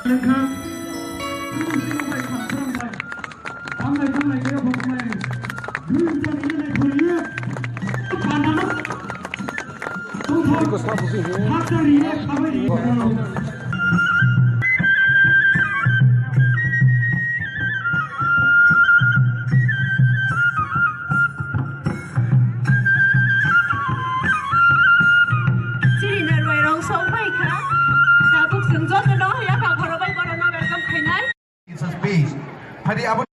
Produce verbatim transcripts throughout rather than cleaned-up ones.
Chini narwai rong song pai kha. Tabuk chwng joto no yaphang khoro bai borok no welcome khainai. Jesus peace. Phadi abo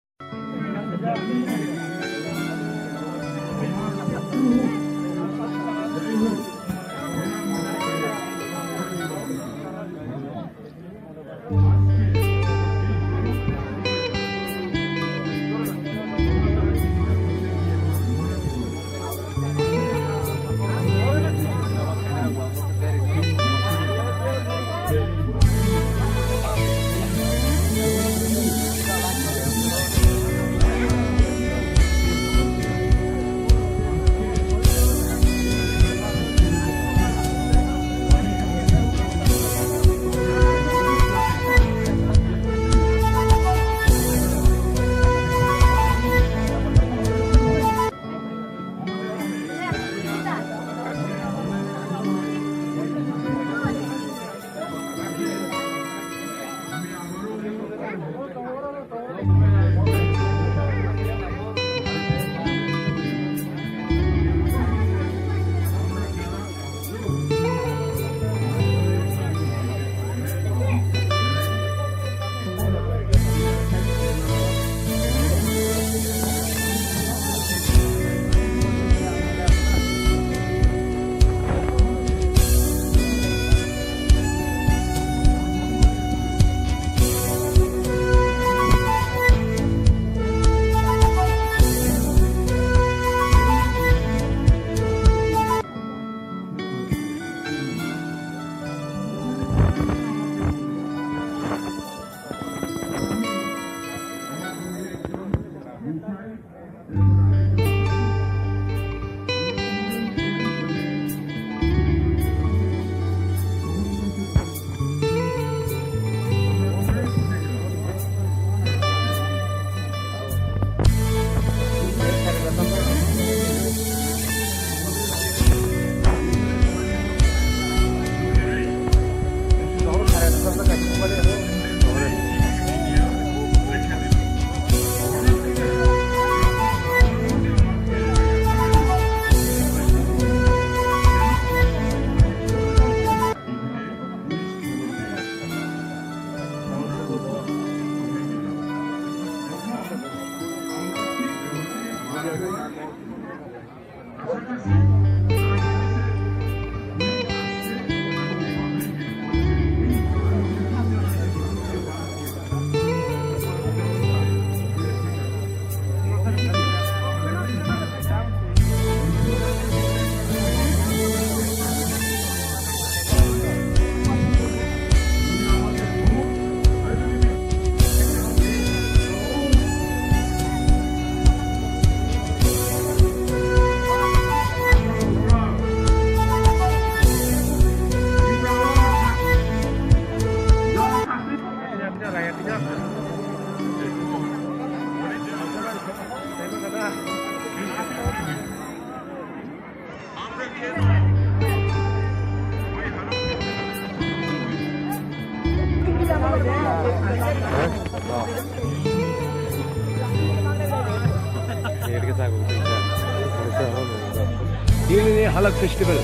Ini Halak Festival.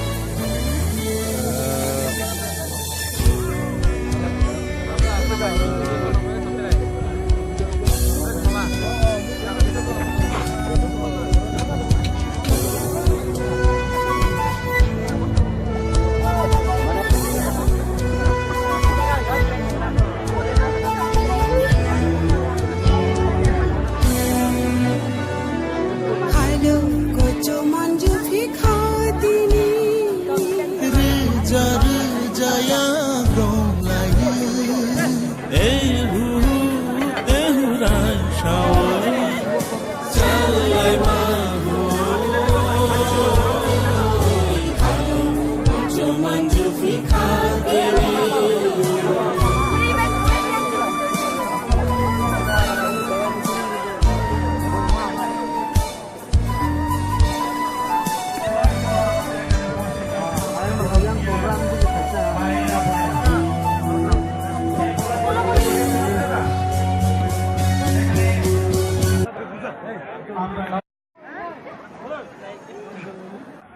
Halung kocho manju phikha dini.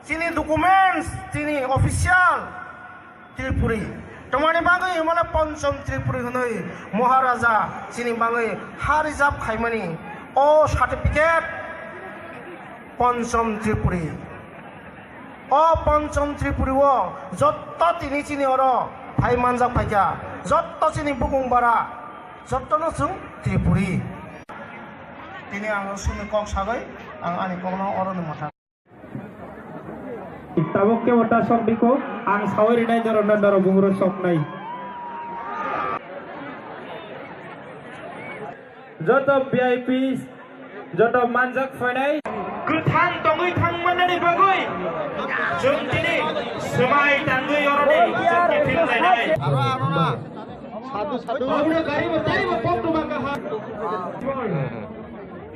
Chini documents, chini official Tripuri. Tomani bagwi hwnmale Ponchom Tripuri hwnwi Maharaja chini bagwi ha reserve khaimani o certificate Ponchom Tripuri. O Ponchom Tripuri o jotto tini chini oro phai manjak phaikha, jotto chini bukung bara, jottono chwng Tripuri. Tini ang sumi kok sagwi ang ani kokno oro ni mwthang. Tabuk kebo ta sok biko, ang sawi rinai norok na norok bungro soknai. Joto V I P, joto manjak phainai. Kwthang tongwi thangmani bagwi chwng tini swmai tangwi oroni chwng khe phil lainai. Aro, aro na. Sadhu, sadhu. Aboni gari bo taibo pok tuma kaha.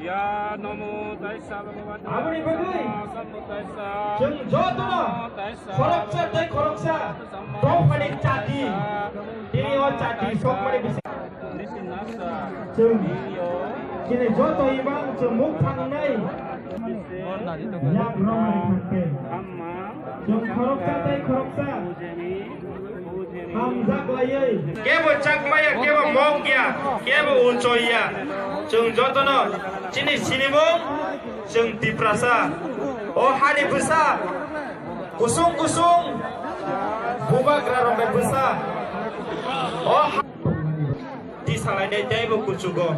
Ya namo tassa bhagavato Aboni bagwi arahato sammāsambuddhassa. Chwng jotono Namo tassa khoroksa tei bhagavato khoroksa arahato dophani chati. Sammāsambuddhassa. Tini o chati sokmani bisi. Nisinassa. Chwng. Niyo. Chini joto imang chwng muk thangnai. Yak romai thangkhe. Dhamma. Chwng khoroksa tei khoroksa. Pujemi. Hamjak laiwi. Kebo Chakma ya, kebo Mok ya, kebo Ucho ya. Chwng jotono chini sinimung, chwng Tiprasa. O hani bwsa, kusung kusung, bubagra rok bai bwsa. O ha-, ti salainai teibo kuchugo.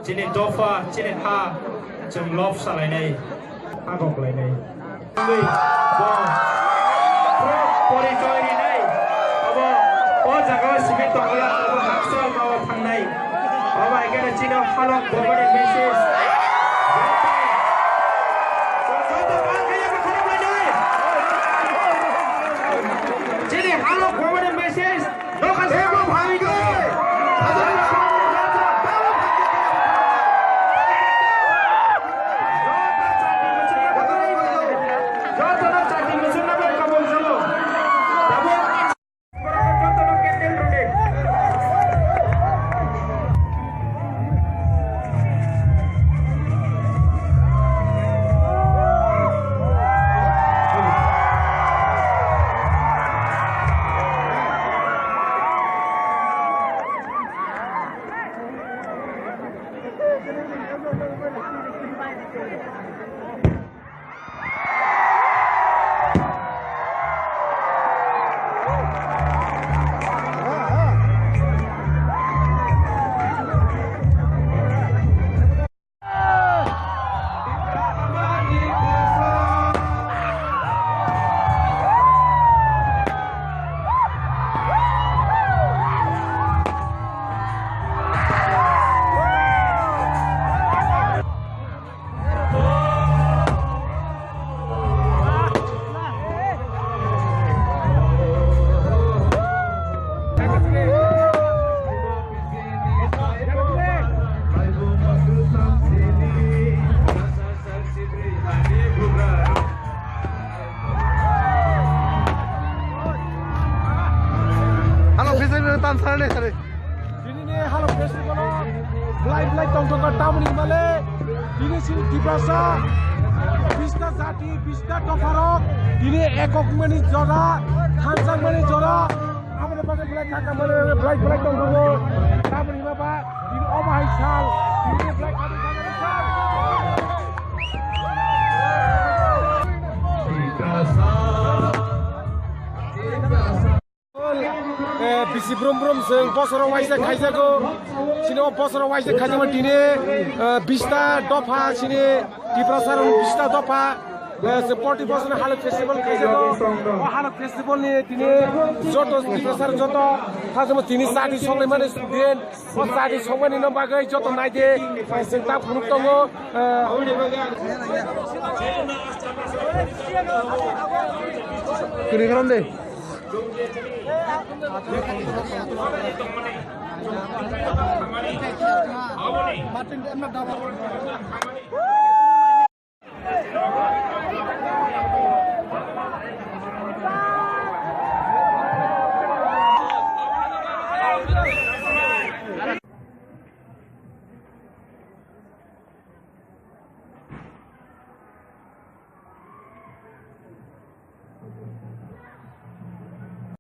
Chini dopha, chini ha, chwng love salainai, ha goklainai. Bo porichoi rinai. Abo o jaga o simi tongla, abo haksa ma o thangnai. Abo hai khe chini halok bobani message. Chini halok bobani message. Dokan sabo phaikhe. Halo, festival tam sana ne sare. Tini ni halo festival o belai belai tongthokar tamni himale tini chini Tiprasa bista jati bista dopharok tini ekok mani jora thansak mani jora aboni bagwi belai kaka mani belai belai tongthogo tamni hima ba tini omo hai sal tini belai kaka mani sal. Eh, bisi brum brum chwng bosoro waisa khaijago. Chini o bosoro waisa khaijakma tini, eh, bista dopha chini Tiprasa rok bista dopha, eh, se forty bosor halo festival khaijago. O halo festival ni tini joto Tiprasa joto khajama tini chati songlaimani din, o chati songmani no bagwi joto naide, eh, chwng ta phunuk tongo, eh, Kini karon de.